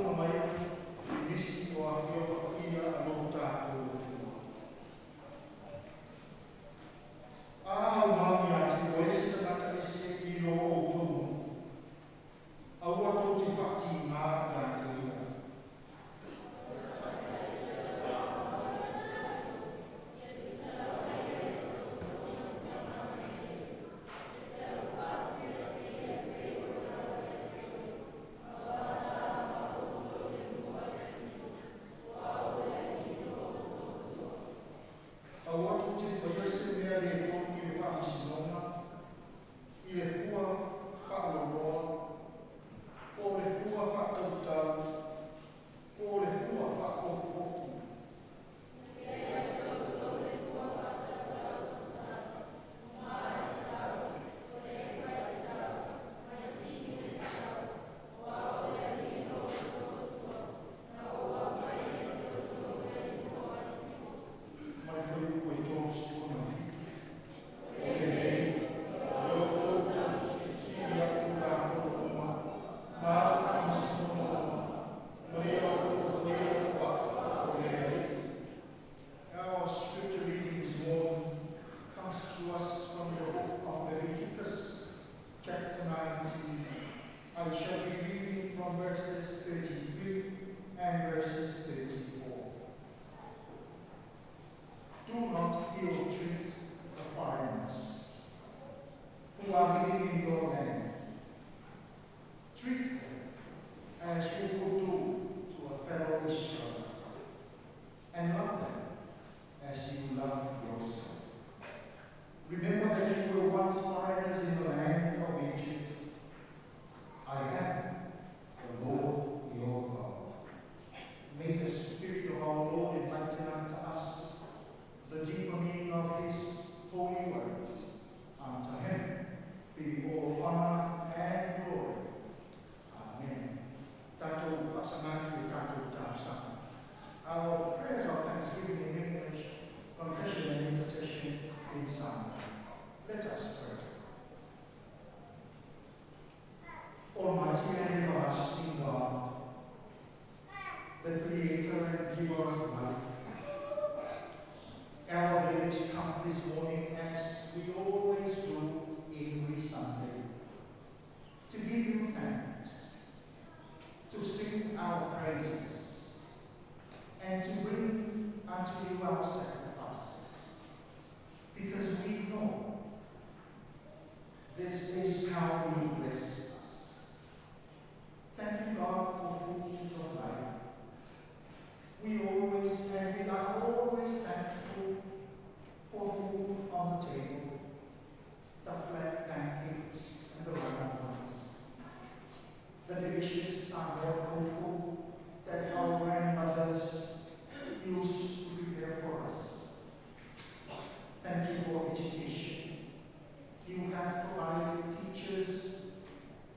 Faafofoga mai i nisi o Afioga Paia a lo tatou Atua. A aumau ia te oe se tagata ese i lo outou nuu, aua tou te faatigā ia te ia. Aua tou te faia se mea le tonu i le faamasinoga, i le fua faaloloa, po o le fua faatautau, po o le fua faaofuofu. Ma le fuaiupu e 37. O lenei, o lo outou tausili ia Tulafono uma, ma faamasinoga uma, ma ia outou faia o o le Alii. Our scripture reading this morning comes to us from the book of Leviticus, chapter 19. I shall be reading from verses 33 and verses 34. Do not ill treat the foreigners who are living in your land. Treat them as you would do to a fellow Israelite, and love them as you love yourself. Remember that you were once foreigners in the land of Egypt. I am the Lord your God. May the Spirit of our Lord enlighten unto us the deeper meaning of his holy words. Unto him be all honor and glory. Amen. Tatou faasaga atu i tatou talosaga. Our prayers of thanksgiving in English, confession and intercession in Samoan. Let us pray. Almighty and everlasting God, the creator and giver of life, our village come this morning as we always do every Sunday, to give you thanks, to sing our praises, and to bring unto you our sacrifices, because we know this is how you bless us. Thank you, God, for food of life. We always, and we are always thankful for food on the table, the flat pancakes and the round ones, the delicious Samoan koko that our grandmothers used to prepare for us. Thank you for education. You have provided teachers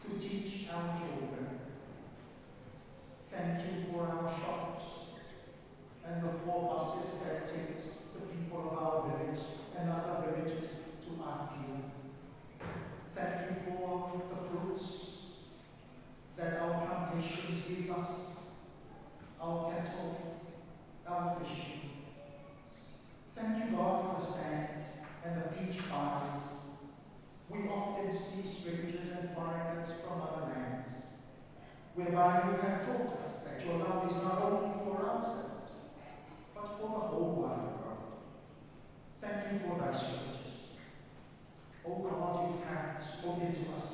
to teach our children. Thank you for our shops and the 4 buses that takes the people of our village and other villages to Apia. Thank you for the fruits that our plantations give us, our cattle, our fishing. Thank you, God, for the sand and the beach fires. We often see strangers and foreigners from other lands, whereby you have taught us that your love is not only for ourselves, but for the whole wide world. Thank you for thy scriptures. O God, you have spoken to us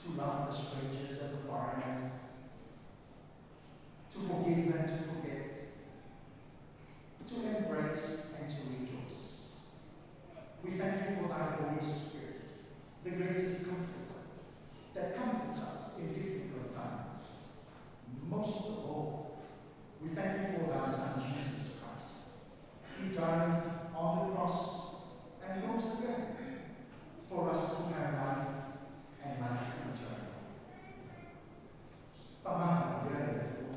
to love the strangers and the foreigners, to forgive and to forget, to embrace and to rejoice. We thank you for thy Holy Spirit, the greatest comforter that comforts us in difficult times. Most of all, we thank you for thy Son, Jesus Christ. He died on the cross and rose again for us to have life and life eternal. Pamana le Atua,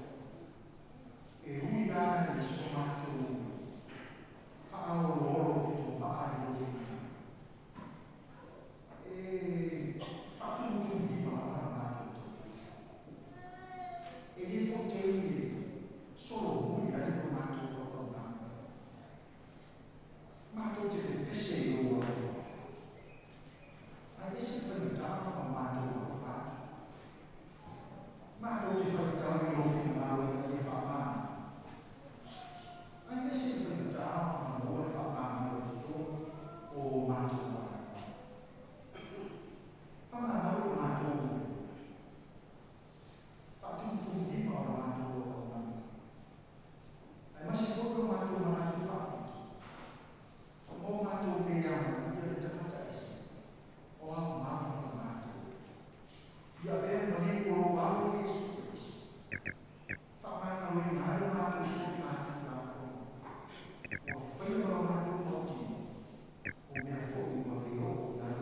e ui la i so matou faaoloolo i tō maa i lofiga. E faatumutumu lima lava na matou tautua. E le fo te i solo mui ai ko mātou wakauna. Mātou te pepese i o alofa. Ai ese whaitā ma mātou whakawhātu. Mātou te whaitā i o whingaro i e whaamana. Ai ese whaitā ma mō e whaamana o te tō o mātou wā. Whaamana o mātou whaatumutumu lima o mātou wakauna. Ai masi fōka mātou manatu whaapito. O mātou mea ia le takata ese. O au mama o mātou. Ia vea mani o lo alo Iesu Kristo. Whaamana o i ngai o mātou so mātou ngā whona. O whaia o mātou moti. O mea fōi ua le o nai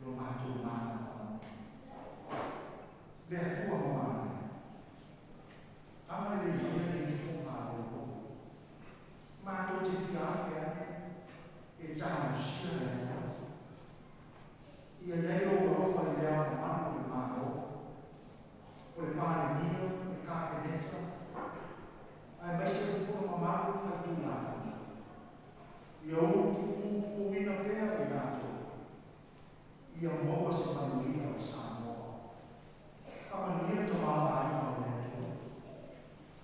lo mātou mana. Lea tua mo mana. Ama le ia le fō mātou. Mātou te whia awhea e tāmusia le atua. Ia iai o alofa i lea mamanu le māro. O le Palemia, le Kapeneta. Ai mai se le fono mamalu whaitulafono. Ia o tupupuina pea i rātou. Ia maua se manuia o Samoa. Whamanuia te maua aina o le atua.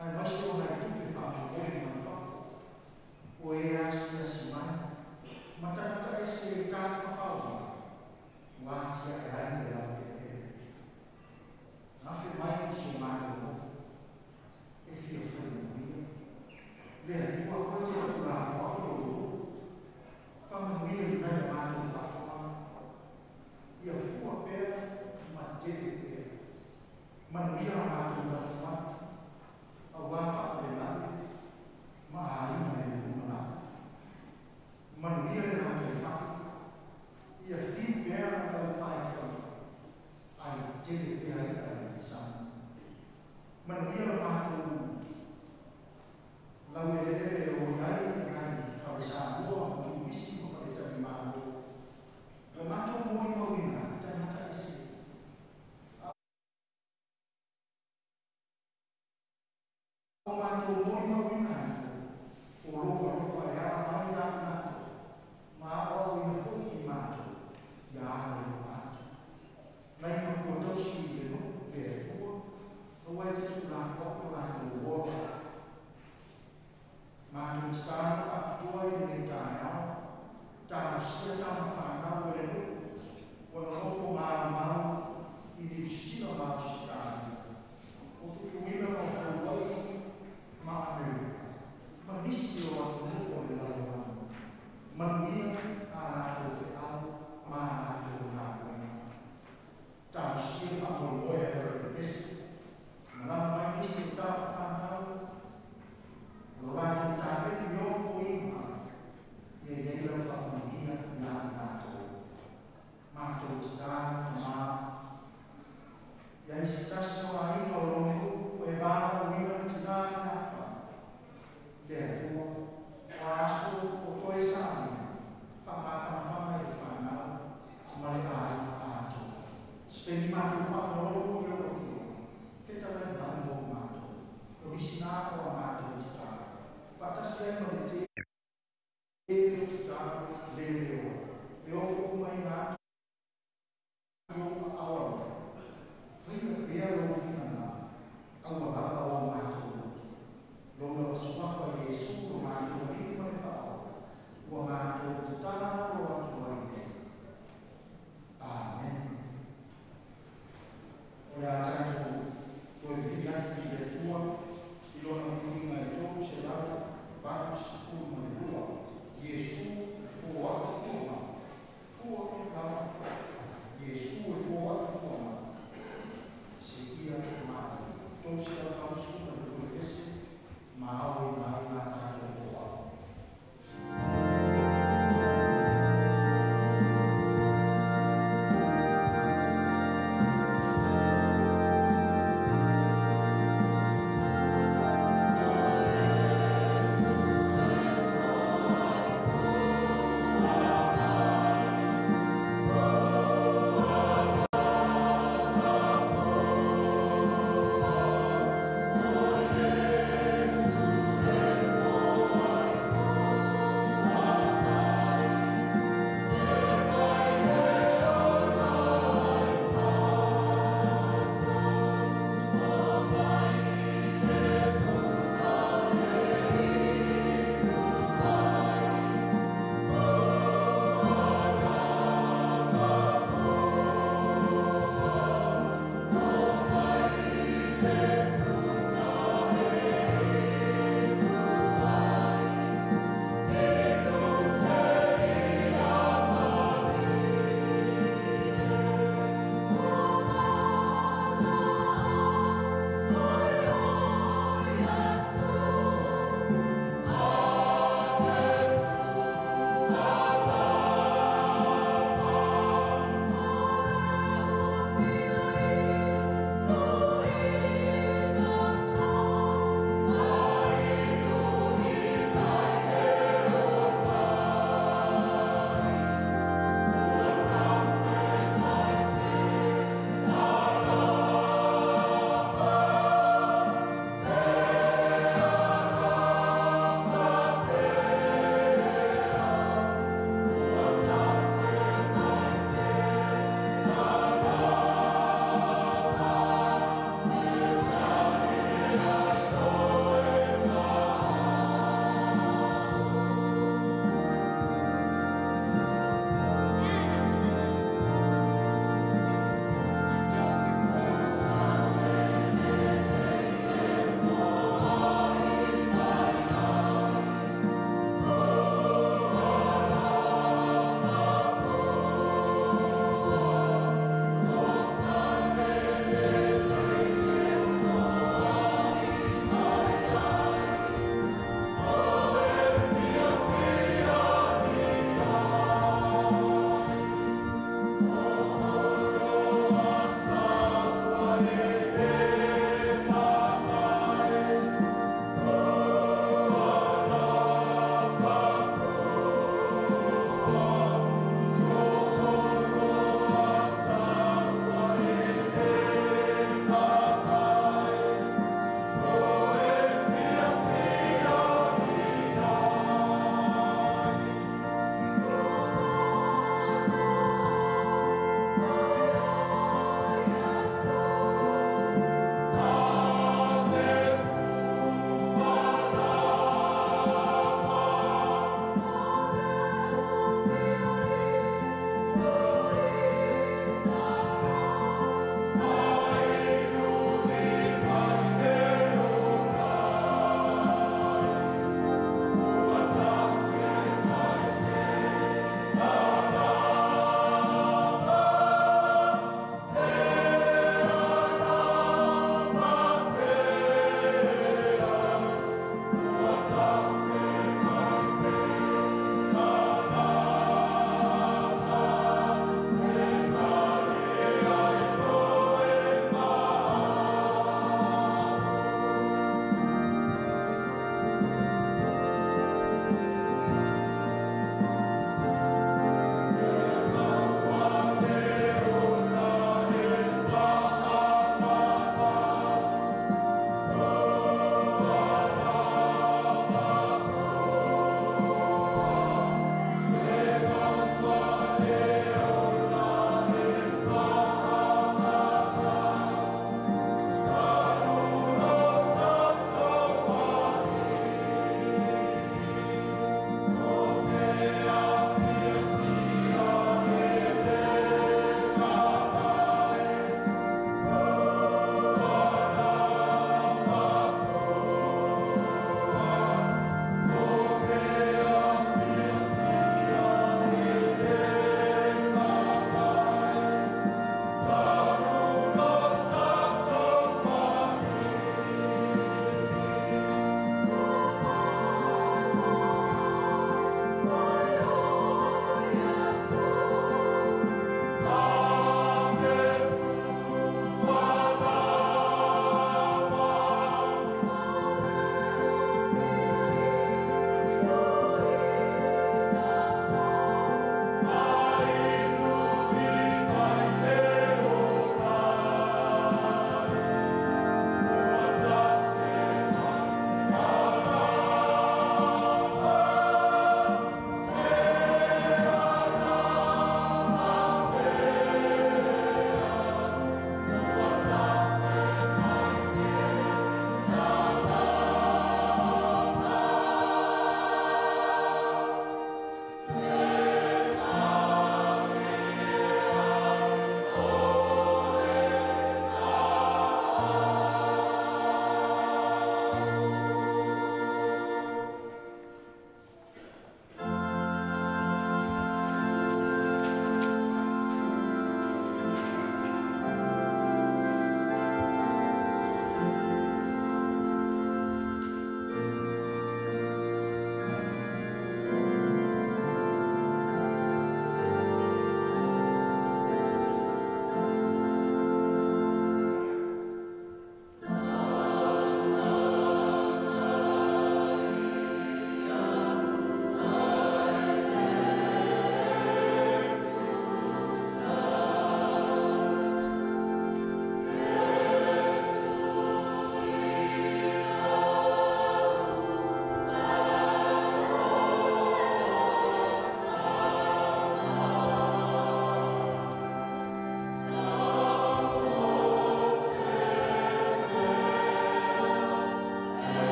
Ai mai se o nai tupe whaamokore mai whafo. O e asia si mai. Matakata ese e tāwhawhau. Wātia e ai le lau e pere. Ngawhe mai i so mātou mo. E whia whai manuia. Le atua koe te tūrāwha o lo. Whamanuia i nai mātou whatoa. Ia fua pea, ma tere pea. Manuia a mātou whatoa. A wā whaapelave, ma aina e lumana. Manuia le mātou whai. Ia whiu pea na tau whai whai. Ai tere pea i ai sana. Manuia la mātou lau e lele o iai ngai whare ma tūmisi ma whare tani māro. La mātou moi mauina, tangata ese. O mātou moi mauina e fo, o lō alofa e a mai nā mātou, mā o au ina fo i mātou, ia ana alofa atu. Nai matua tausi i le no, le atua, o wai te tūrāwha o rātou ola. Mātou te tāna whakatoa i le tāiao, tāna sia tāna whānau e le no, o na nofo māramau i ni usina mā si tāna. O tutuina o Hawaii ma Amerika. Ma nisi o atu o le lalolagi. Manuia a rātou wheau ma rātou rāwenga. Tāna sia whamoemoe a le pese. Malama mai nisi o tāna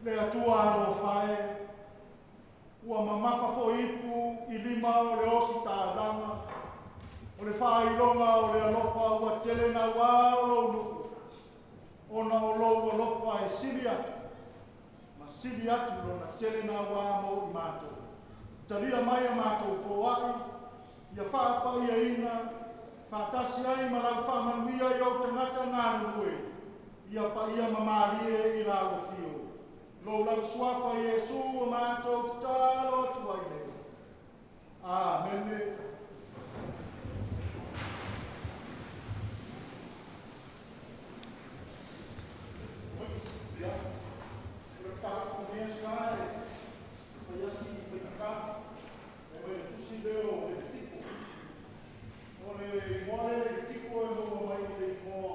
Le Atua alofa e, ua mamafa foi ipu i lima o le ositaulaga, o le faailoga o le alofa ua tele nauā o lou nuu, ona o lou alofa e sili atu, ma sili atu lona tele nauā mo i matou. Talia mai a matou foai, ia faapaiaina, faatasi ai ma lau faamanuia i ou tagata galulue, ia paia ma malie i lau afio. Lou lau suafa Iesu o matou tatalo atu ai nei. Amene. Ia, o le tapu mea sa e faiasi faigata, e mai le tusi lea o Levitiko. O le igoa lea Levitiko e maua mai i le igoa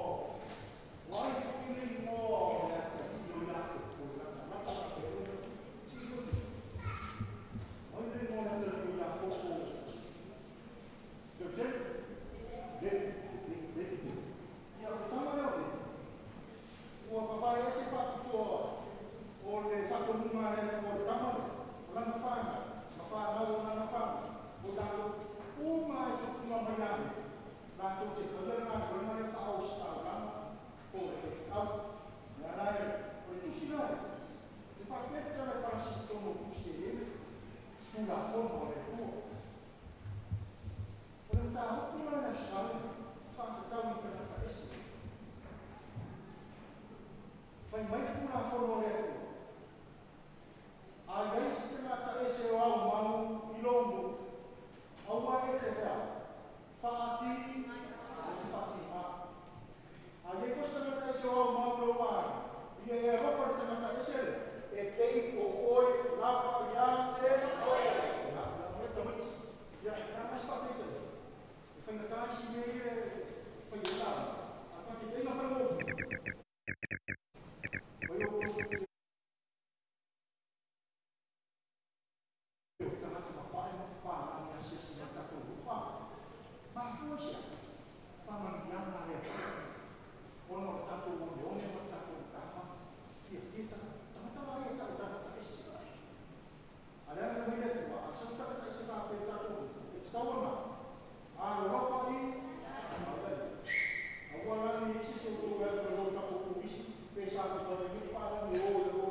o ai foi le igoa o le atalii o Iakopo e latalata faapea ona silafia. O ai le igoa o le atalii o Iakopo? Leutele? Levi, Levi, Levi. Ia, o le tama lea o Levi, ua vavae ese faapitoa o le faatonuga a le Atua i le tama lea, o lana fanau, ma fanau o lana fanau, o latou uma e tupuga mai ia Levi, latou te faia le galuega lea faaositaulaga po o le faifeau. O le ala e, o le tusi la e, e faapea le tala e palasi i totonu o tusi e i ai le Tulafono a le Atua. O le mataupu la i le Aso Sa lenei, faatatau i tagata ese. Fai mai le Tulafono a le Atua, a i ai se tagata ese o au mau i lou nuu, aua e te hea, faati, e te faatigā. A i ai foi se tagata ese o au mau i lou aiga, ia e alofa i le tagata ese lea, e pei o oe lava ia te oe. Ia, ia, tamaiti. Ia, e a se faataitaiga. E faigata isi mea ia e fai ai lauga, a o le faataitaiga faigofie, mai outou o tagata papae ma papalagi asiasi mai i tatou nuu. Mafua i se a? Faamanuiaga a le Atua, ona o le tatou oneone ma le tatou matafata. Fiafia tagata, tagata la ia e tau tagata ese. A o le a le fai mai le Atua, a sau se tagata ese faapea i tatou nuu, e tatau ona alolofa i aua. Aua la ne i ai se isi o outou e alu i lalo i fafo o turisi, pe sa fai mai papalagi e o i lalo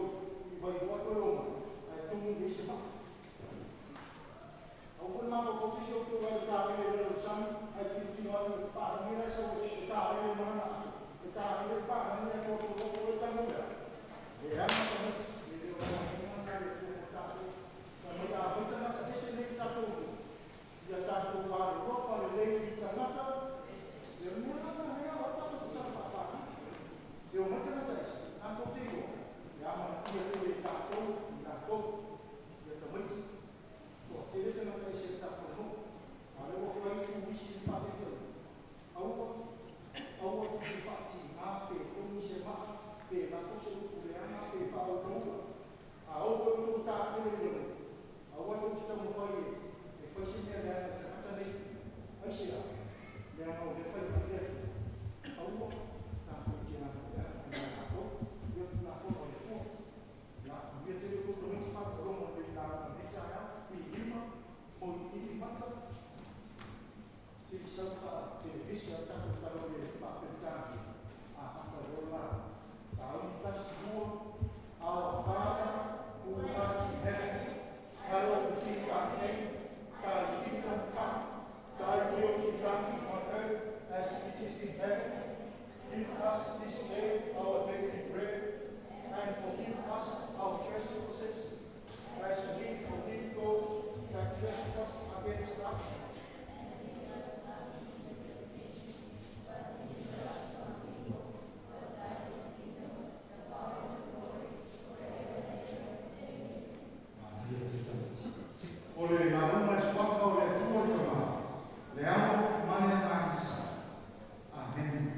i Vailoa toe o mai, ae tumu i ai se maa. Aua foi le mafaufau se isi o outou e alu i taavele i lalo i le sami, ae tilotilo atu i le papalagi la e sau e taavele ma lana ato, e taavele le papalagi ae totoloto le tago lea. Leaga tamaiti, e le o le aoaiga lena a le Atua mo tatou. Fai mai a omai tagata ese nei i tatou nuu, ia tatou alolofa lelei i tagata. Ia, o le mea la lena lea o tatou tatala faapalagi. E omai tagata ese, tatou te iloa, e amanaia tele e tatou i latou. Ia tamaiti, toatele tagata ese i tatou nuu. A o lea ua fai turisi i le faataitaiga. Aua, aua tou te faatigā pe togi se maa, pe lafo se upu leaga, pe faaulaula. A oo foi outou taavele i lalo, aua tou te taumafai e fai se mea leaga i tagata nei. Aisea? Leaga o lea e fai mai le Atua, aua tatou te lafo leaga ia latou. Ia le Tulafono a le Atua. Ia, manuia tele outou tamaiti faalogologo i lenei lauga i lenei taeao, pilima, moiliili mata, se i sau faa-televise a tatou tala o le faa-Peretania, amata loa le lauga. Taui tasi lua, Our Father who art in heaven, hallowed be thy name, thy kingdom come, thy will be done on earth as it is in heaven. Give us this day our daily bread, and forgive us our trespasses, as we forgive those that trespass against us. O le lauga i le suafa o le Atua le Tama, le Alo ma le Agaga Sa. Amene.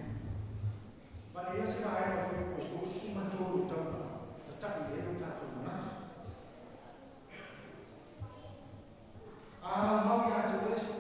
Vale ia se vaega o Fuaiupu e 33 e tau tata'i i ai lo tatou manatu. A aumau ia te oe se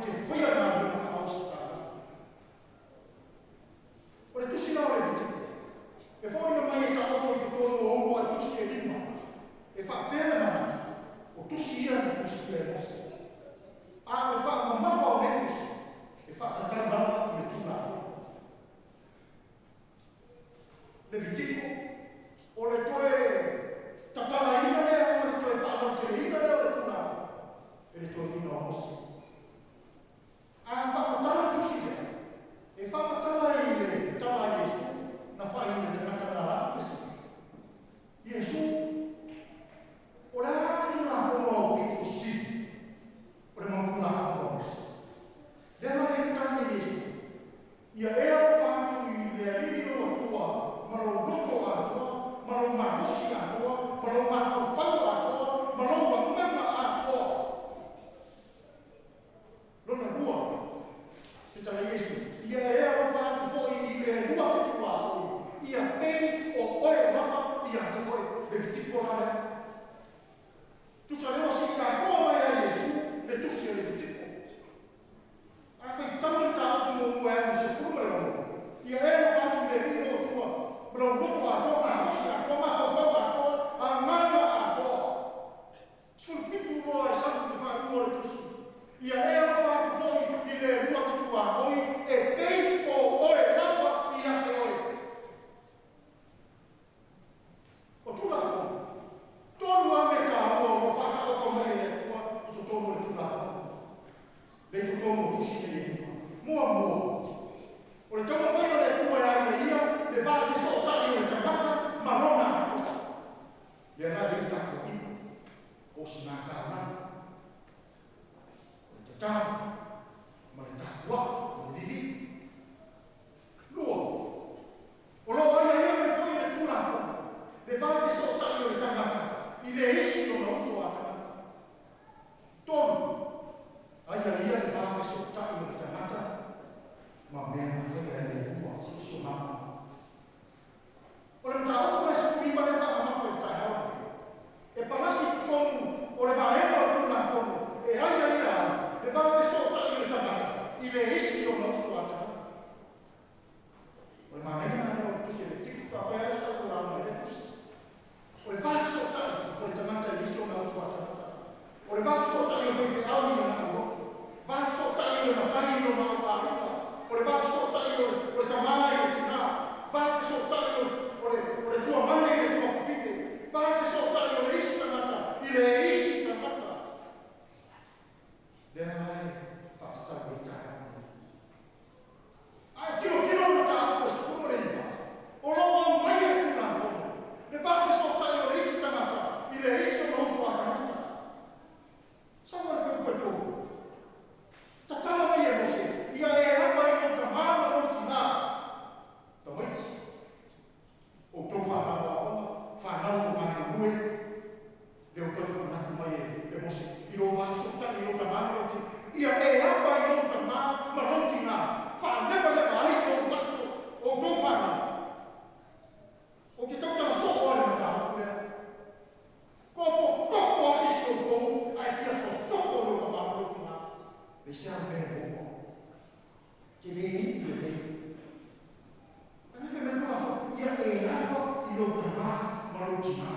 te faia galuega faaositala. O le tusi la o Levitiko, e foʻina mai e taoto i totonu o uluaʻi tusi e lima, e faapea le manatu, o tusi ia na tusia e Mose. A o le faamamafa o nei tusi, e faatatau lava i le Tulafono. Levitiko, o le toe tatalaina lea ma le toe faalauteleina lea o le Tulafono e le toeaina o Mose. A faamatala le tusi lea, e faamatala i le tala a Iesu na fai i le tagata na ala atu fesili. Iesu, o le a le Tulafono aupito sili o le mau Tulafono a Mose? Lea la le tali a Iesu, ia e alofa atu i le Alii lou Atua ma lou loto atoa, ma lou malosi atoa, ma lou mafaufau atoa, ma lou agaga atoa. Lona lua, se tala Iesu, ia e alofa atu foʻi i le lua te tuaoi, ia pei o oe lava ia te oe. Levitiko la lea. Tusa lea ua sii atoa mai a Iesu le tusi a Levitiko. A faitau le mataupu muamua e 66, ia e alofa atu i le Alii lou Atua ma lou loto atoa, malosi atoa, mafaufau atoa, agaga atoa. 17 loa e sau i le faaiuga o le tusi. Ia e alofa atu foʻi i le lua te tuaoi e pei o oe lava ia te oe. O Tulafono, tolu lava mea taua o lo o faataoto mai e le Atua i totonu o le Tulafono, le i totonu o tusi nei e lima. Muamua, o le taumafai o le Atua e aiaia le va fesootai o le tagata ma lona Atua. Lea la lei tatou ino, o sina taulaga, o le tatalo ma le tapuaʻa ma le vivii. Lua, o loo aiaia mai foʻi e le Tulafono le va fesootai o le tagata i le isi lona uso a tagata. Tolu, aiaia le va fesootai o le tagata ma mea na faia e le Atua siosiomama. O le mataupu la 19 lea faamamafa i le taeao lenei, e palasi i totonu o le vaega o le Tulafono e aiaia ai le va fesootai o le tagata i le isi lona uso a tagata. O le manaia lena o le tusi a Levitiko, faatoa fai lea o se tatou lauga i lea tusi. O le va fesootai o le tagata i le isi ona uso a tagata. O le va fesootai o le faifeau i lona aulotu. Va fesootai o le matai i lona auaiga. O le va fesootai o le tamā i le tinā. Va fesootai o le tuamane i le tuafafine. Va fesootai o le isi tagata i le isi tagata. Lea la e faatatau ai taeao nei. Ae tilotilo le mataupu e 19, o loo aumai e le Tulafono le va fesootai o le isi tagata i le isi ona uso a tagata. Sau le fuaiupu e 3. Tatala mai e Mose, ia e ava i lou tamā ma lou tinā. Tamaiti, outou fanau aoga, fanau o galulue, lea ua toe faamanatu mai e Mose, i lou va fesootai i lou tamā ma lou tinā. Ia e ava i lou tamā ma lou tinā, faalefalefa ai lou aso o outou fanau. Ou te tautala soo a le mataupu lea. Kofokofo a sisi outou ae fia sosoko lou tamā ma lou tinā. Le se a mea e maua. Ke le iu lelei. A le fai mai Tulafono, ia e ava i lou tamā ma lou tinā.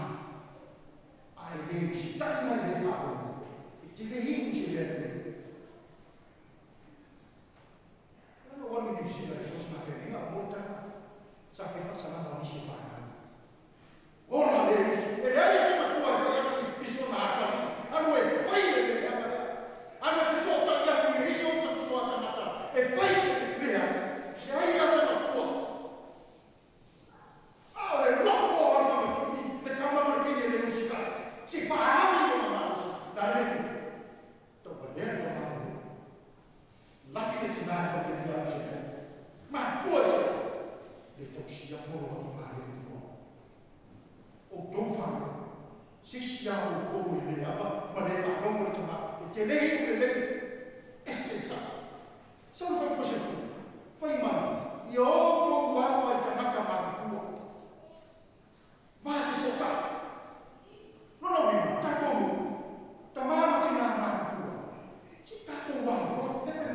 Ae le usitai mai le faalogo, e te le iu se mea lelei. Na ou alu i Niu Sila i osina feagaiga o moe sa fai faasalaga o nisi o fanau. Ola le usi, e leai se matua e fai atu i sona atalii, alu e fai le mea leaga lea. Alu e fesootai atu i le isi o tapuso a tagata e fai se mea, leai lava se matua. A o le loko o le tamaitiiti, le tama ma le teine e le usitai, se i faaali lona malosi, na le mea tupu. Tauvalea le tamalosi. Lafi le tinā e tau le fia au se mea. Mafua i se le tausia poloaiga a le Atua. Outou fanau, se isi a outou e le ava ma le faalogo i le tamā, e te le iu lelei, ese le sao. Sau le fuaiupu e 10, fai mai, ia outou ava i tagata matutua. Va fesootai. Lona uiga, tatou nuu, tamā ma tinā matutua, se i tatou alolofa, le fai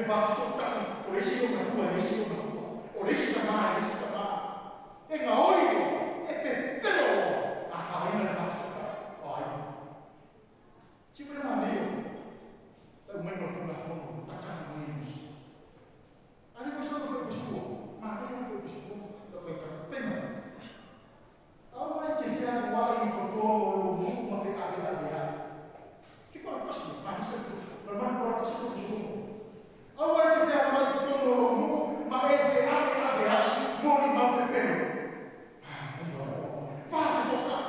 vasotai o le isi o matua le isi o matua o le isi tamā le isi tamā e gaoli loa e pepelo loa afaina le vasotai o aiga. Si le manaia lau mai ma le Tulafono tatala mai musi. Ale foi só foi pessoa, mas não foi pessoa, não foi fai mai. Au ai te fia wa i to to lo mu ma fe ave ave ai. Ti ko kasi ma se ko ma ma ko kasi ko pessoa. Au ai te fia wa i to to lo mu ma e fe ave ave ai mo ni mau pepelo. Va fe sota.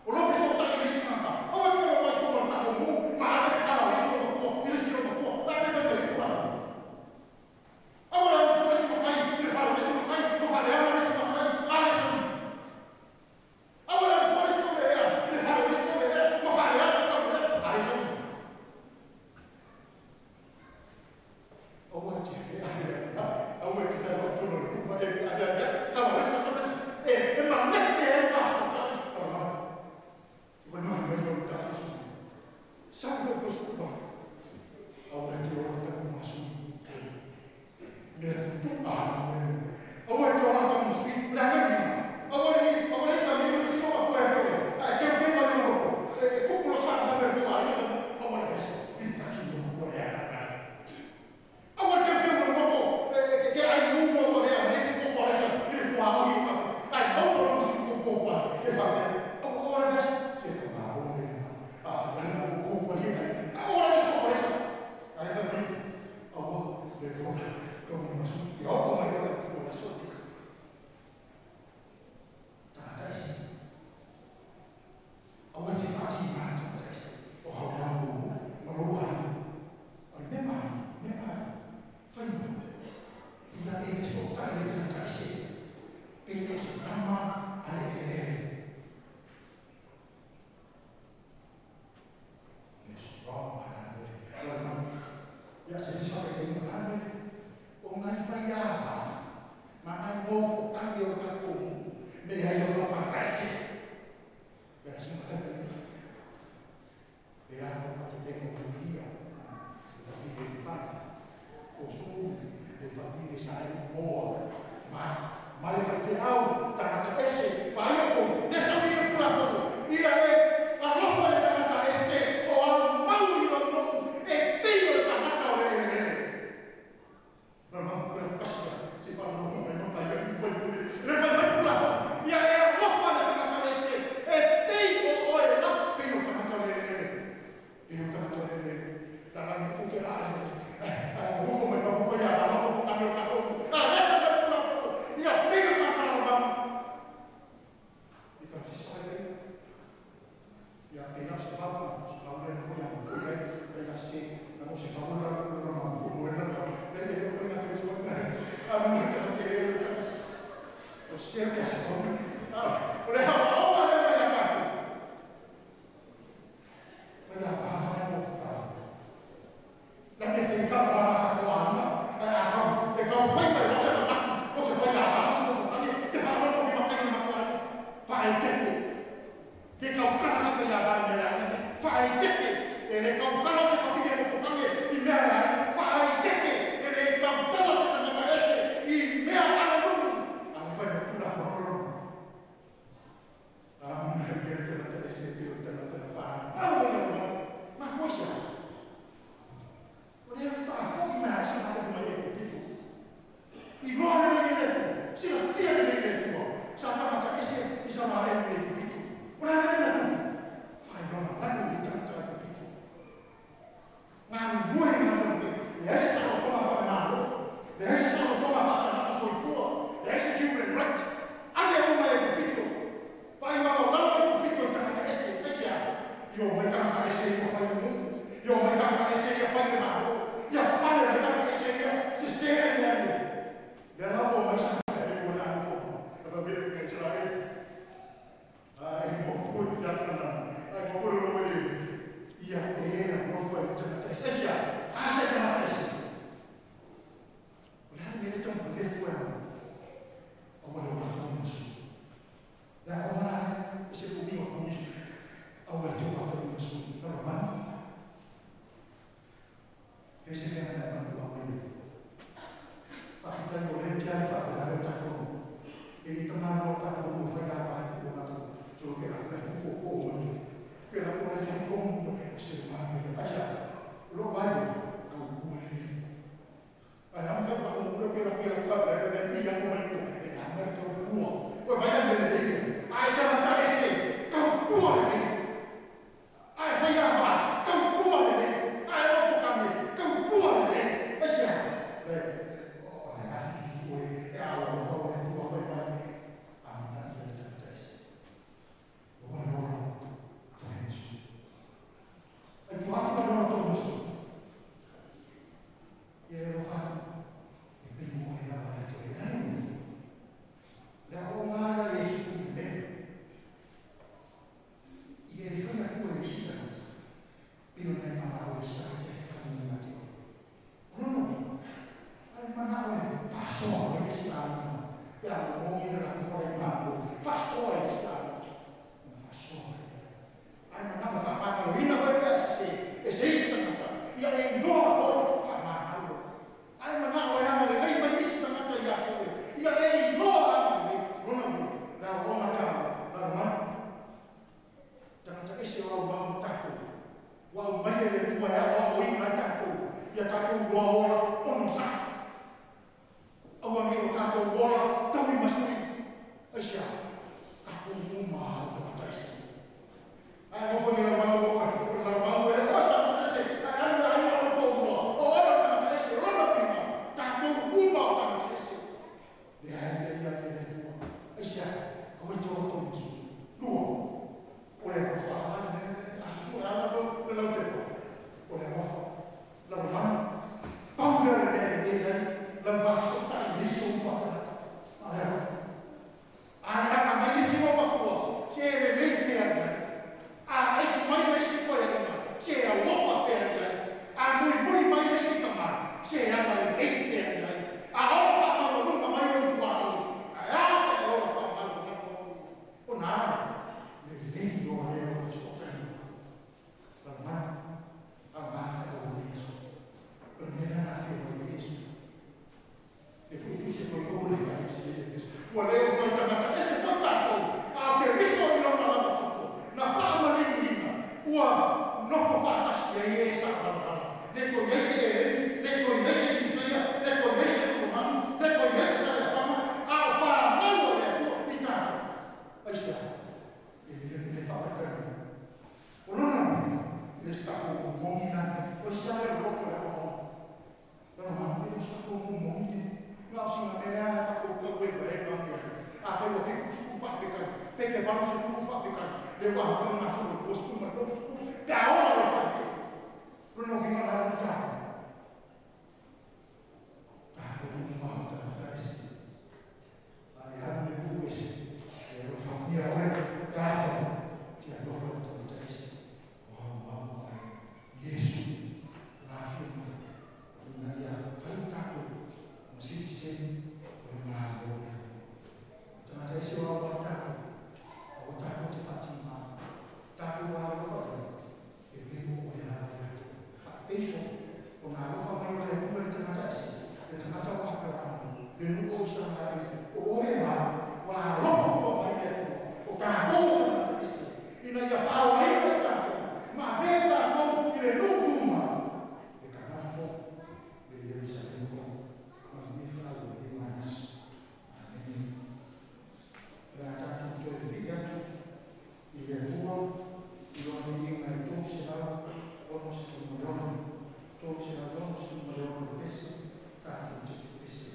O lo fe sota i le sinata. Au ai te fia wa i to lo mu ma ave ka le si lo ko i le si lo ko. Ma le fe me ko. Agora, não foi esse papai, ele falou esse papai, não falei, agora esse papai, olha esse. Agora, não foi esse papai, ele falou esse papai, não falei, agora olha esse. Agora te fez, agora te fez o túnel, agora esse papai, é uma neta é passa, tá? Não, mas não tá isso. Sabe o que eu estou Agora te eu tô com uma le tu a awa te ola ta musi la na ni awa ni awa ni ta ni si ko ko e ko a te te ma no e ko ko sa na ver ko ala awa le se pi ta ki no ko le awa te te ma no ko e ke ai nu mo ko le a si ko ko le sa ni ko a ni fa ai no ko mo si ko ko pa e fa awa o le se se ko ma o le a le na ko ko le awa le se ko le sa ale fa bi awa le ko como masuk ya apa mai tu masuk tak isi awak ti ma tak isi oh mau merubah memang memang fai ia e sota le tak isi pelo sama ale ele strong ya se sabe que no o ngai whai āpa, ma ngai mōfo tangi o tako me ai o paparasi. Pera si whakapere. E rā whai whatetenga o kuia, se whawhine i whana, o sū, e whawhine sa e moa, ma, ma le whaiwheau, tangata ese, pa ai o kou, le sau i le kula kou, ia e alofa le tangata ese, o au mauri o nou, e pei o le tangata o le ele ele. Não, não, se fala no nome, não tá aí, foi por isso. Ele vai mais por lá. E aí, eu vou falar da cabeça. É bem o olho lá, bem o tamanho dele. Bem o tamanho dele. Lá lá no cuqueirado. Eu vou comer, eu vou olhar, eu vou comer o cachorro. Ah, leva mais por lá. E a bem o tamanho lá. E para se fala aí. E a pena se fala, se fala não foi a mulher, ela se, não se fala não, não, não, não. O seu que se o le hawa le mai ataku. Foi a fama no fa. La ne fe ka pa la ko ana, a ka e ka fai mai se la o se fai la ma se no fa ni te fa no no ma ka ni ma ko fa e te te. De ka ka se fa ya ga me la fa e te te. E le ka ka se fa fi no fa ni i me la fa e te te. E le ka ka se ta ese i me ala no. A fai no tu la fa no. A mo me te la te ese te la te fa. A no no. Ma forse. O le fa fo ma sa na ko ma le pitu. I lo ne le tu. Si la fia le le tu. Sa ta ma ta ese i sa ma le le pitu. O la ne le tu. Fai no la le ta ta pitu. Ma bue ma no. E ese sa lo toma fa na. E ese sa lo toma fa ta ta soifua. E ese human right. Ave o mai pitu. Fai ma lo la pitu ta ta ese ese a. Io mai ta ese io fai no. Io mai ta ese io fai ma. Ia pale mai ta ese io se se ne ne. Le la bo mai sa e mo na no. Va bene che ce l'hai. Ai mo fu ya kana. Ai mo fu lo mo ia e mo fu ta ta ese. A se ta ta ese. O la me to fu le tu a. O mo lo to mo su. La o la se ko mi ko mi. O wa to ko mo su. No ma. Fece bene la ma ko. Tatou loa ola onosai. Aua nei o tatou ola tauimasui. Aisea? Tatou uma o tagata ese. Ae nofo ni lalomanu o lalomanu e oa sa tagata ese. Ae alu le aiga o le toalua. O oe o le tagata ese, o lona uiga, tatou uma o tagata ese. Lea e aliali ai le Atua. Aisea? Aua e te ola tauimasui. Lua, o le alofa ala le mea lea. A susu e ala le laupepa. O le alofa. Lalomanu. Pau lea o le mea e lelei ai lau vasotai i nisi o uso a tagata. A o le alofa. A leaga mai nisi loomatua, se e lelei pea i ai. A aisi mai le isi toeaiga, se e alofa pea i ai. A muimui mai le isi tama, se e agalelei pea i ai. A ola faamaualuga mai lou tuaoi, ae a pe a ola faamalumalu atu. Ona a lelei loa lea o le fesootaiga. Lalomanu, aoga feaua i Iesu. O le mea lea na afio ai Iesu. E foi tusi e toe o le Ekalesia i Efeso. Ua le o toe tagata ese foi tatou, a o Keriso i lona lava toto, na faamaliliina, ua nofo faatasi ai e sa valavala. Le toe i ai se eleni, le toe i ai se Iutaia, le toe i ai se Romani, le toe i ai se Saleapama, a o fanau a le Atua i tatou. Aisea? E le faataitaiga. O lona uiga, e le o se tatou moni la mea, o le isi lava lea o le loto o le aoaoga. Lona uiga, e le o se tatou moni te. Na o sina mea lava tatou tau evaeva ane ai. Afai ua 70 faafetai, pe te 80 faafetai, lea ua amata ona gasolo i le 20 ma le 30, pe a ola le faipea. Lona uiga la o le tatou, tatou uma o tagata ese. A e alu i le nuu ese, e alofagia oe, pe afai e te alofa i le tagata ese. O aoao ai Iesu na afio mai ina ia fai tatou ma sitiseni o le Malo o le Atua. O tagata ese o aoao tatou, aua tatou te faatimā, tatou alofa i ai, e pei ua oe lava ia te oe. Faapei foi ona alofa mai o le Atua i le tagata ese, le tagata o Aperamo, le nuu o Isaraelu, o oe ma au, ua alofa fua mai le Atua, o tatou o tagata ese, ina ia faaolaina i tatou, ma avea tatou i le nuu tumau, le Kanana foi, le Ierusalema foi, manuia faalualuga a Iesu. Amene. O le a tatou toe vivii atu i le Atua i Lona viiga e 366, 366 pepese, tatou te pepese.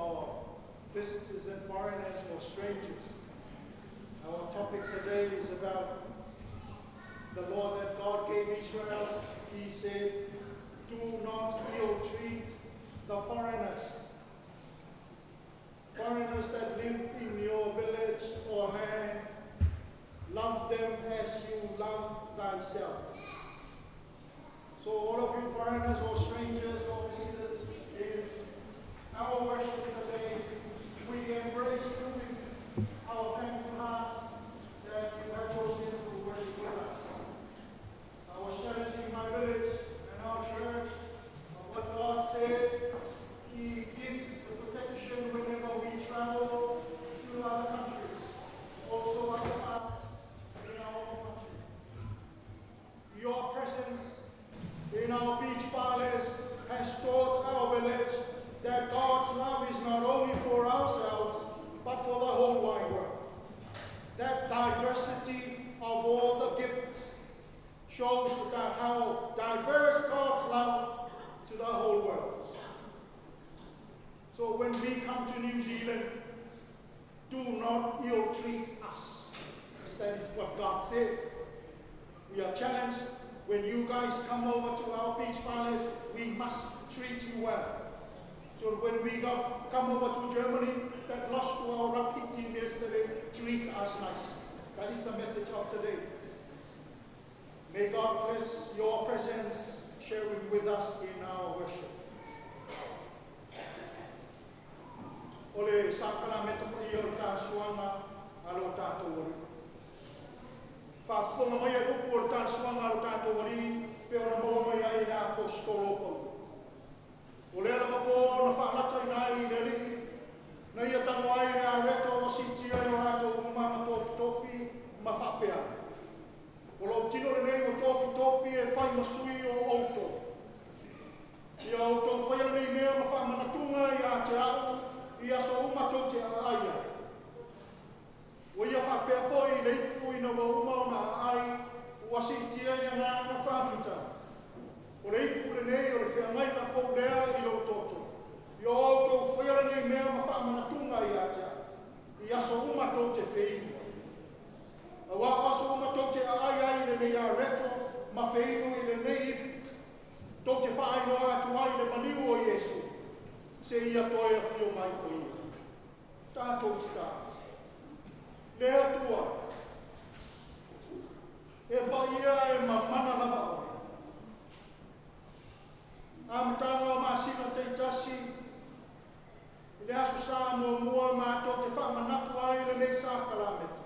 our visitors and foreigners or strangers. Our topic today is about the law that God gave Israel. He said, do not ill-treat the foreigners. Foreigners that live in your village or land, love them as you love thyself. So all of you foreigners or strangers or visitors in our worship today, we embrace you with our thankful hearts that you have chosen to worship with us. Our strategy in my village and our church, what God said, He gives the protection whenever we travel to other countries, also other parts in our own country. Your presence in our beach fales has taught our village that God's love is not only for ourselves, but for the whole wide world. That diversity of all the gifts shows that how diverse God's love to the whole world. So when we come to New Zealand, do not ill-treat us, because that is what God said. We are challenged. When you guys come over to our beach fales, we must treat you well. So when we come over to Germany, that lost to our rugby team yesterday, treat us nice. That is the message of today. May God bless your presence, sharing with us in our worship. Ole sakala meta pa ia o tā suanga alo tātou wali. Whaafonga mai ai upu o le tā suanga alo tātou wali, pe ona maua mai ai le apostolo pau. O lea lava po na whaalata i nai i le alii, na ia tango ai le areto o sitia i o rātou uma ma tofitofi ma whaapea. O lau tino le nei o tofitofi e whai masui o outou. Ia outou whai nei mea ma whaamanatunga i a te au, i aso uma tau te aai ai. O ia whaapea foi le ipu ina ua uma o na aai, ua siitia i ngā whaafita. O le ipu le nei o le wheangai na fou lea i lau toto. I o outou whaia nei mea ma whaamanatunga i a te au. I aso uma tau te wheinu. A wā aso uma tau te aai ai le nei areto ma wheinu i le nei ipu. Tau te whaailoa atu ai le maniu o Iesu. Se ia toe a whio mai o ia. Tātou te tā. Le atua. E pa ia e mamana lava oe. A matanga o masina te itasi. I le aso sa mua mua mātou te whaamanatu ai le nei sa kalameta.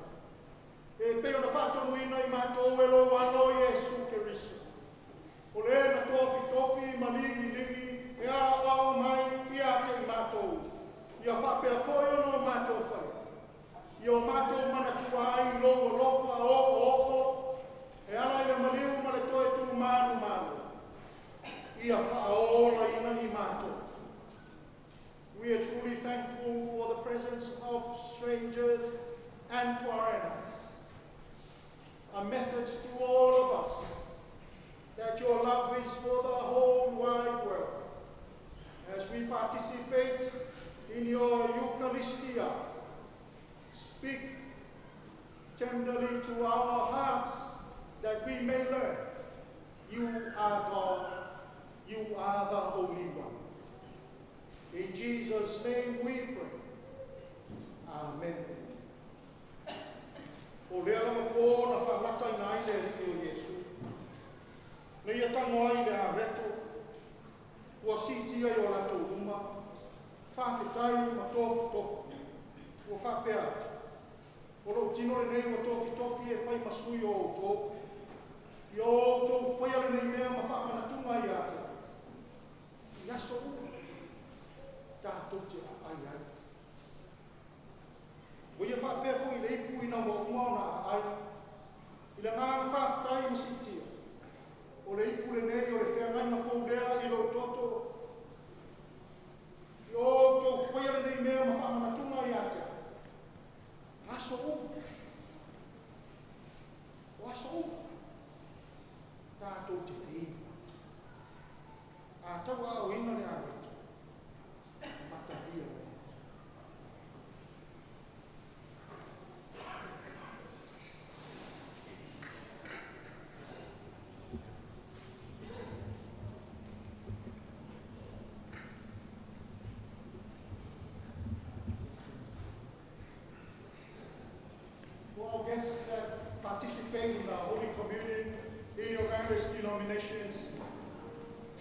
E pe ona whaatonuina i mātou e lou alo Iesu Keriso. O le na tofi tofi ma lingi lingi e a ao mai i a te i mātou. Ia whapea foi ono o mātou whai. Ia o mātou manatua ai lou alofa o o o. E ala i le maliu ma le toe tū manu manu. Ia whaola ina i mātou. We are truly thankful for the presence of strangers and foreigners. A message to all of us that your love is for the whole wide world. As we participate in your Eucharistia, speak tenderly to our hearts that we may learn you are God, you are the Holy One. In Jesus' name we pray. Amen. O lea lava po na whaalata i nai le alii o Iesu. Le ia tango ai le areto, ua siitia i o latou uma, whaafetai ma tofitofi, ua whaapea atu. O lou tino le nei ua tofitofi e whai masui o outou. I o outou whaia le nei mea ma whaamanatunga i a te. I aso uma, tātou te aai ai. O ia whaapea foi le ipu ina ua uma o na aai. I le ngā whaafetai ma siitia. O le ipu le nei o le wheangaina fou lea i lou toto. I o outou whaia le nei mea ma whaamanatunga i a te. Aso uma. O aso uma. Tātou te whinu. A tau au ina le areto. Matahia.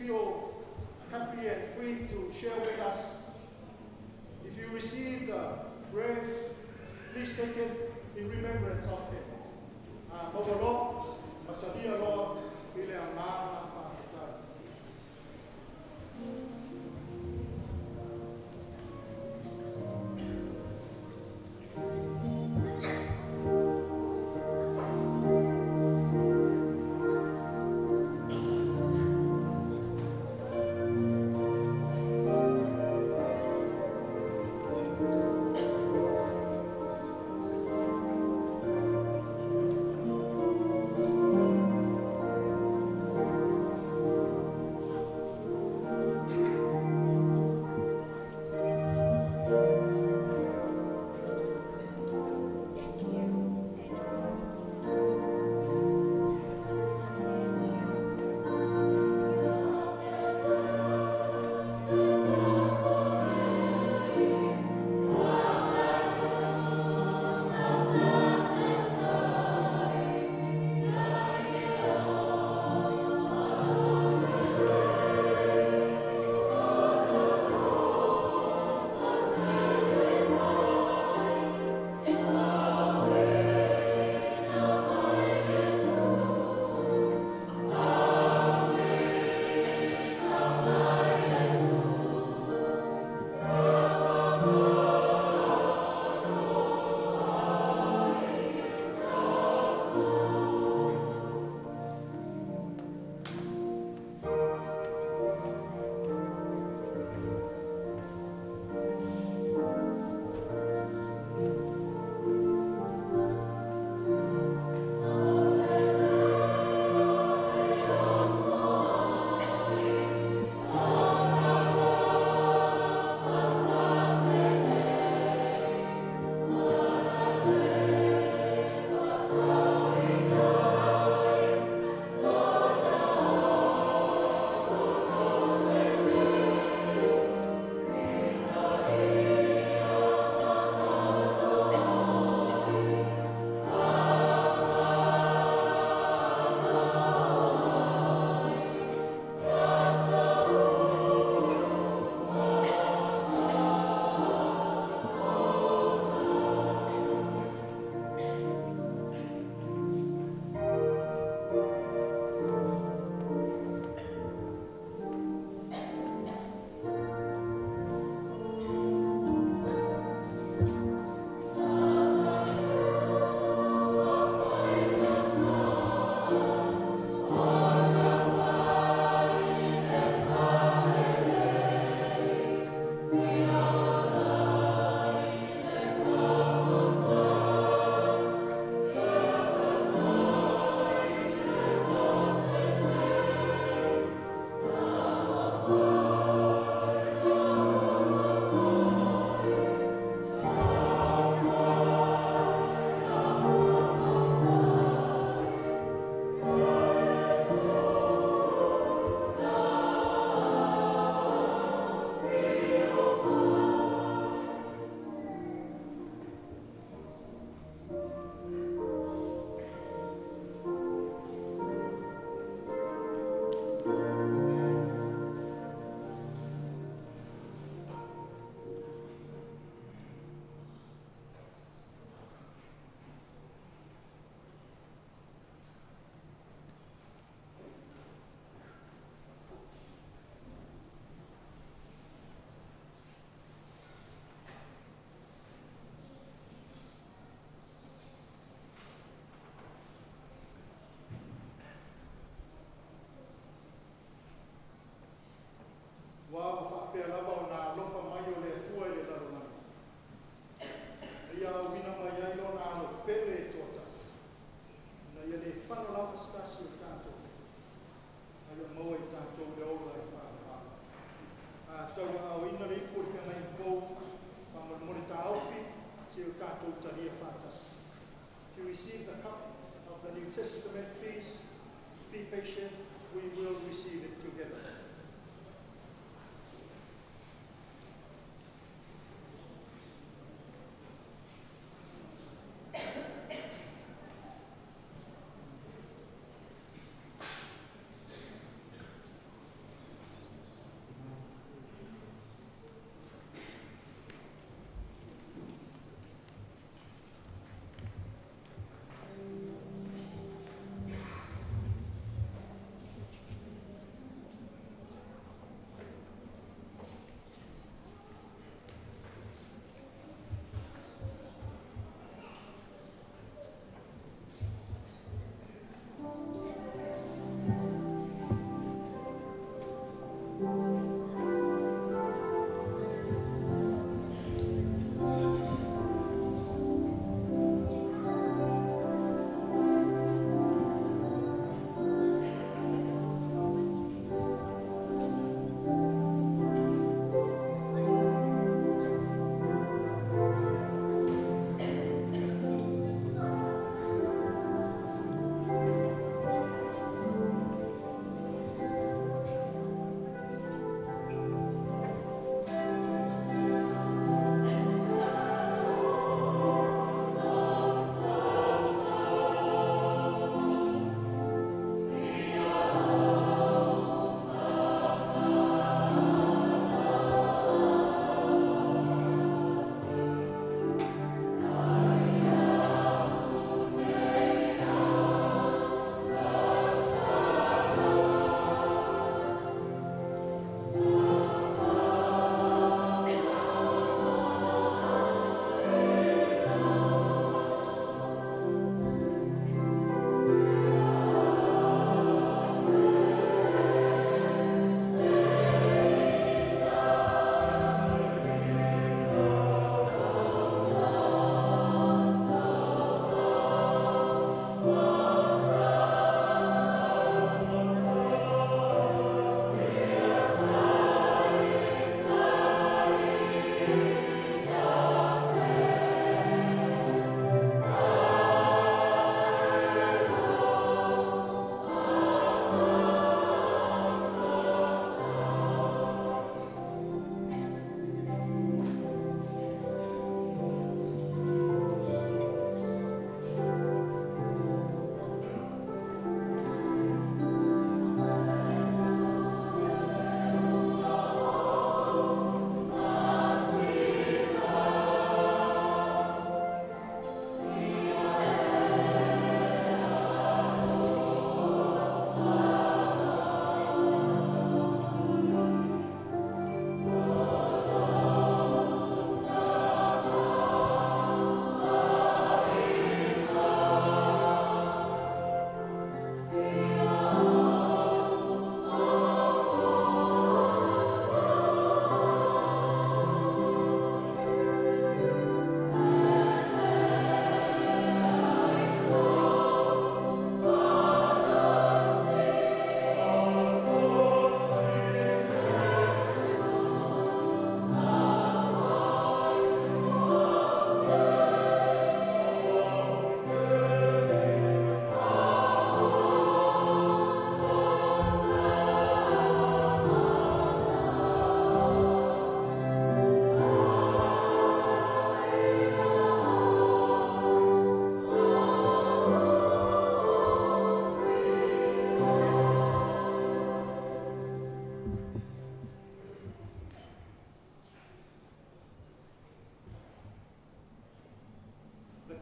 feel happy and free to share with us. If you receive the bread, please take it in remembrance of him. Maua matalia loa i le agaga faafetai. Ua ua faapea lava ona alofa mai o le Atua i le lalolagi, seia auina mai ai Lona Alo pele e toatasi, ina ia le fano lava se tasi o tatou, a ia maua i tatou le ola e faavavau. A tauaaoina le ipu o le feagaiga fou, faamolemole taofi seia o tatou talia faatasi. If you receive the cup of the New Testament, please be patient. We will receive it together.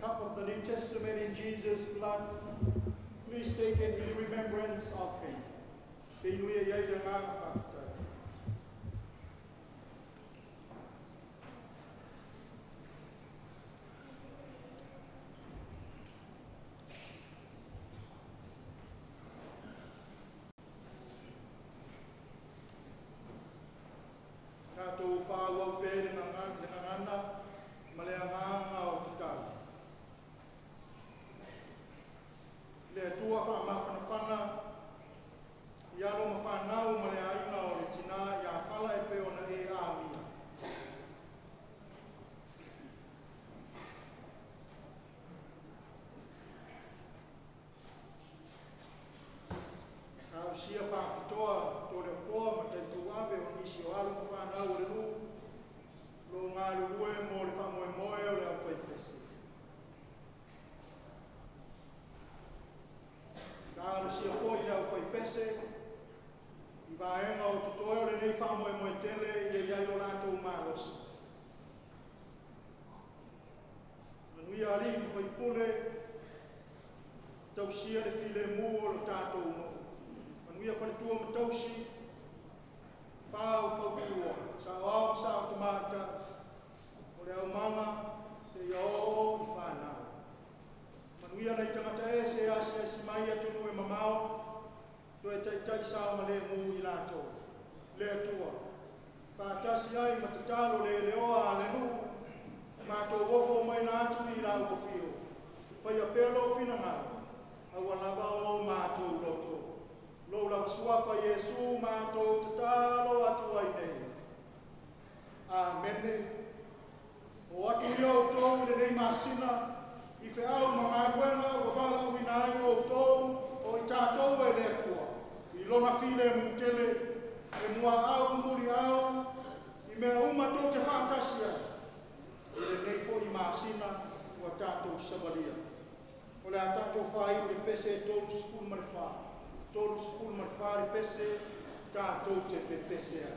cup of the New Testament in Jesus' blood. Please take it in remembrance of him. Feinuia i ai le agaga faafetai. Tatou faaauau pea i le gagana ma le agaga o tatalo. Le Atua faamafanafana i alo ma fanau ma le aiga o le tinā ia Fala e pei ona e amia. Talosia faapitoa Toleafoa ma Taituave o nisi o alo ma fanau o le nuu lo galulue mo le faamoemoe o le aufaipese. Talosia foi le aufaipese i vaega o totoe o lenei faamoemoe tele ia i ai o latou malosi. Manuia alii ma faipule, tausia le filemu o lo tatou nuu. Manuia faletua ma tausi, fau fautua, saoao ma sao tamaitai, o le aumaga seia oo i fanau. Manuia nai tagata ese e asiasi mai atunuu e mamao, toe taitai sao ma lemu i latou. Le Atua, faatasi ai ma tatalo le leoa a le nuu, matou ofo maina atu i lau afio. Faia pea lou finagalo, aua lava o matou loto. Lou lava suafa Iesu matou tatalo atu ai nei. Amene. O atu ia outou i lenei masina, i feau ma galuega ua valaauina ai outou o i tatou e le Atua, i lona filemu tele, e muaau muliau, i mea uma tou te faatasi ai. I lenei foi masina ua tatou savalia. O le a tatou faaiu le pese 34. 34 le pese tatou te pepese ai.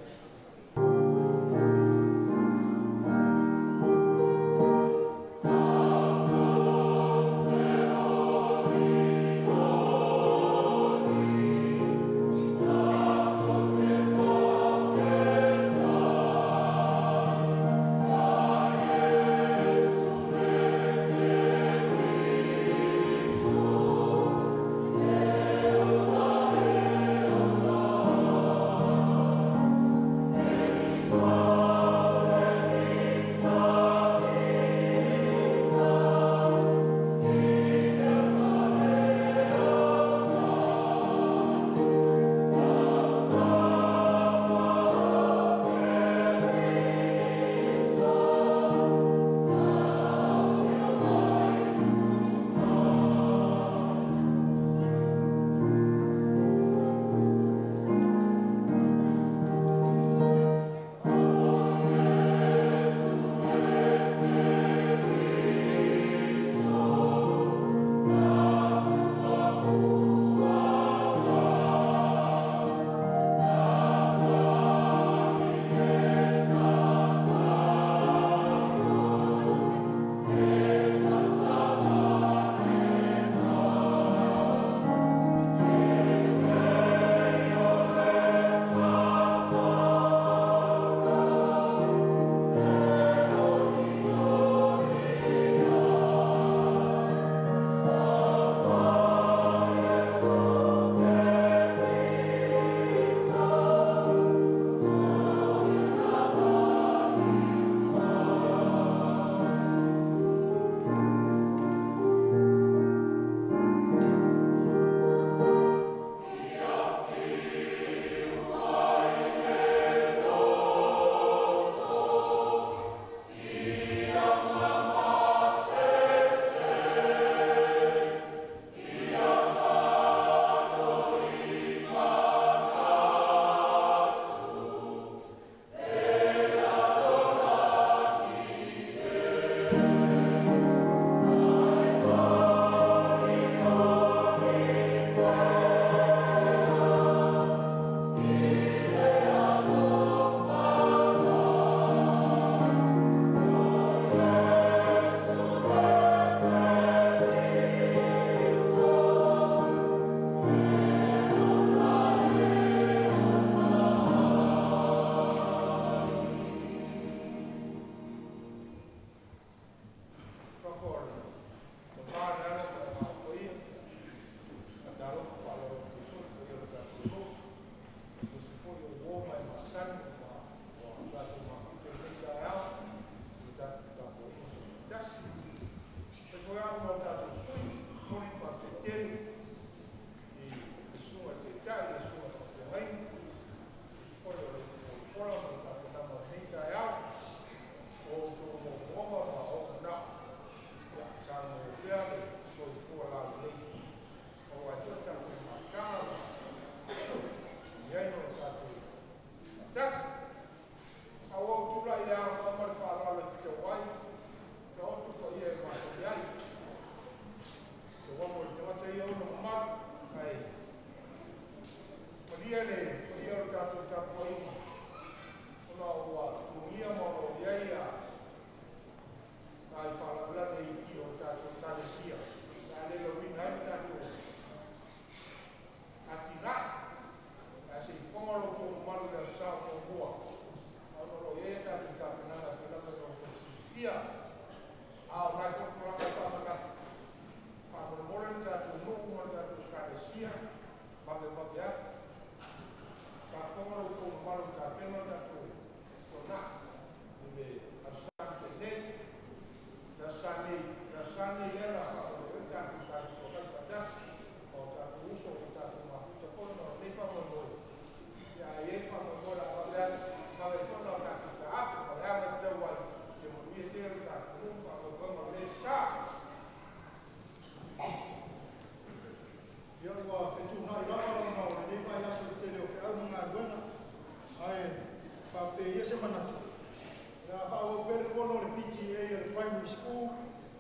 primary school,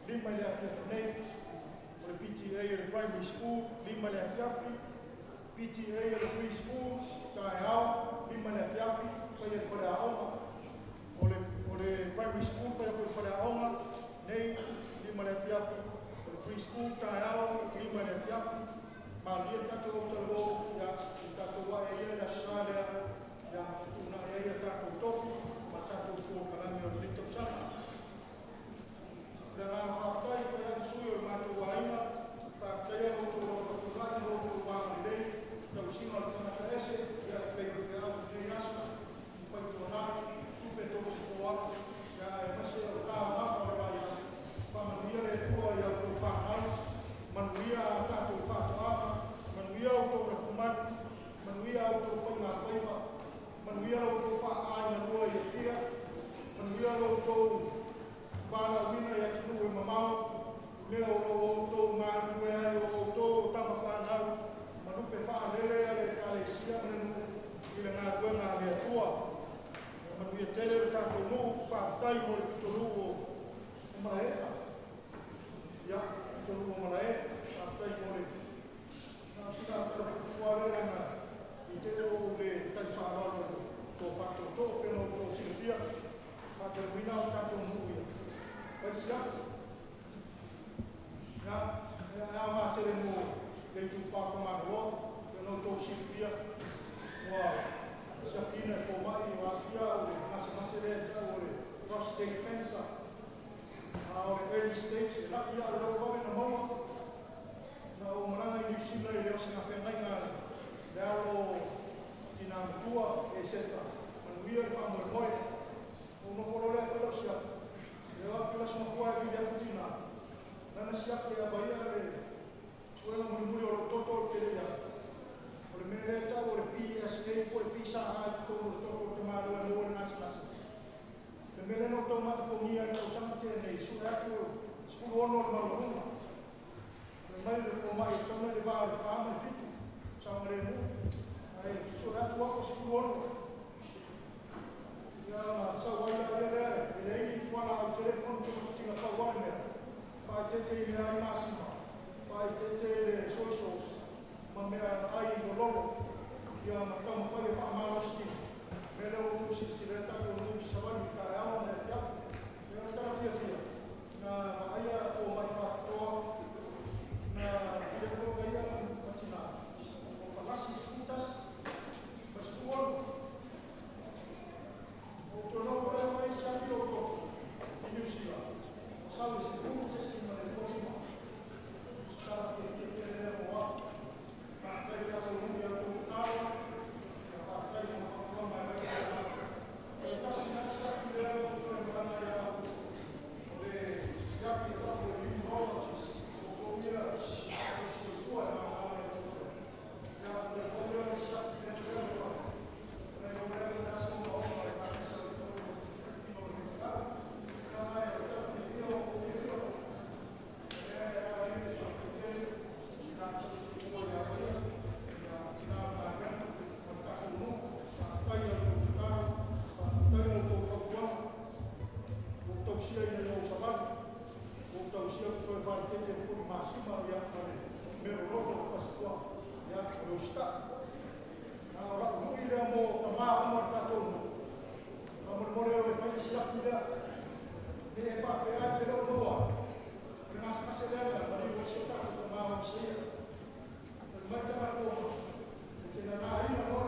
5 i le afiafi nei. O le PTA o le primary school, 5 i le afiafi. PTA o le preschool, taeao, 5 i le afiafi, faia i le faleaoga. O le primary school, faia foi i le faleaoga, nei, 5 i le afiafi. O le preschool, taeao, 5 i le afiafi. Malie tatou autalo, ia, i tatou ae ia le aso Sa lea, ia, fetuunai ai a tatou tofi ma tatou polokalame o lenei tausaga. O le agaga faafetai i atu sui o le matou aiga, faafetaia lo outou alofa tulai ma lo outou agalelei, tausiga o le tagata ese, ia, e pei o le feau i lenei aso, faituanai, tupe tou te foai, ia, aemaise o le taumafa o le vaiaso. Faamanuia le Atua i a outou fanau, manuia a tatou faatoaga, manuia outou lafumanu, manuia outou faigafaiva, manuia lo outou faaaiga lua i Apia, manuia lo outou valaauina i atunuu e mamao, mea o lo outou galulue ai o outou o tama fanau, malupe faalele a le Ekalesia ma le nuu i le galuega a le Atua. Manuia tele le tatou nuu, faafetai mo le pitonuu o Malaea. Ia, pitonuu o Malaea, faafetai mo le na o sina pua lea na i te o le tali faaaloalo o faatoatoo pe na outou silafia, faataluina o tatou nuu ia. Fai siaki. Ia, e aoga tele mo le itupa o Manoa, pe na outou silafia, ua siakina e fomai o aafia o le gasegase lea e tau o le prostate cancer. A o le early stage, e laki ia o lau vave na maua, na o malaga i New Zealand i le osega feagaiga le alo tina matua e seta. Manuia le faamoemoe. O nofo loa lea fai lau siaki. E o atu i le aso mafua e vili atu tina. Nana siaki e avaia le suega mulimuli o lou toto o le tele ia. O le mea lea e tau o le PSA po o le PSA i totonu o le toto o le tamaloa e maua le gasegase. Le mea lea na ou taumatapogia i le tausaga tenei, sue atu 16 o le maualuga. Fai mai le fomai e tauna i le va o le 4 ma le 7, saogalemu. Ae sue atu au o 16. Ia na sau ai la ia lea, e leai ni fuala au tele moni togafitiga pau lava le mea. Faaeteete i meaai masima, faaeteete i le soy sauce ma mea ai lololo, ia ma taumafai e faamalosi tino. Mea lea ua outou silasila ai tatou nuu i savali i taeao ma le afiafi. Ia o le tala fiafia, na vaaia fomai faapitoa, na vili atu ai ia ma tina, o falasi 11, ma 16. O toe nofo lea fai siaki o toto i Niu Sila, sau i 10.25. Se tala fiafia tele lea mo au. Faafetai le tatou nuu i a outou tatalo, ia faafetai mo fautuaga e mai le tatou. E tasi la siaki lea o toe malaga ia Aokuso. O le siaki e tau o le urologist, o outou ia tausisoifua e malamalama ia outou. Ia, o le foi lea o le siaki lea toe le nai o lea le aso maoga e makisa o le tino o le tatalo. Ia, ae o le tala fiafia o outou fiafia. Lea e a i le faafetai tele i la tausisoifua ia ia, ia tina o le galuega ma le tatou nuu. Faafetai i a outou tatalo, faafetai i a outou fautuaga. Ua ou tausia ina ua ou savali, ua ou tausia ou te toe faaeteete i le pulu masima ia ma le mea loloto o pasitoa, ia, o le usitai. A o lau lui lea mo tamā uma o le tatou nuu, faamolemole o le fai le siaki lea. Ne i e faapea e te le o maua ai, o le gasegase lea na maliu ai si o tatou tamā o Isaia. Fai mai tama fomai, e te nanaina loa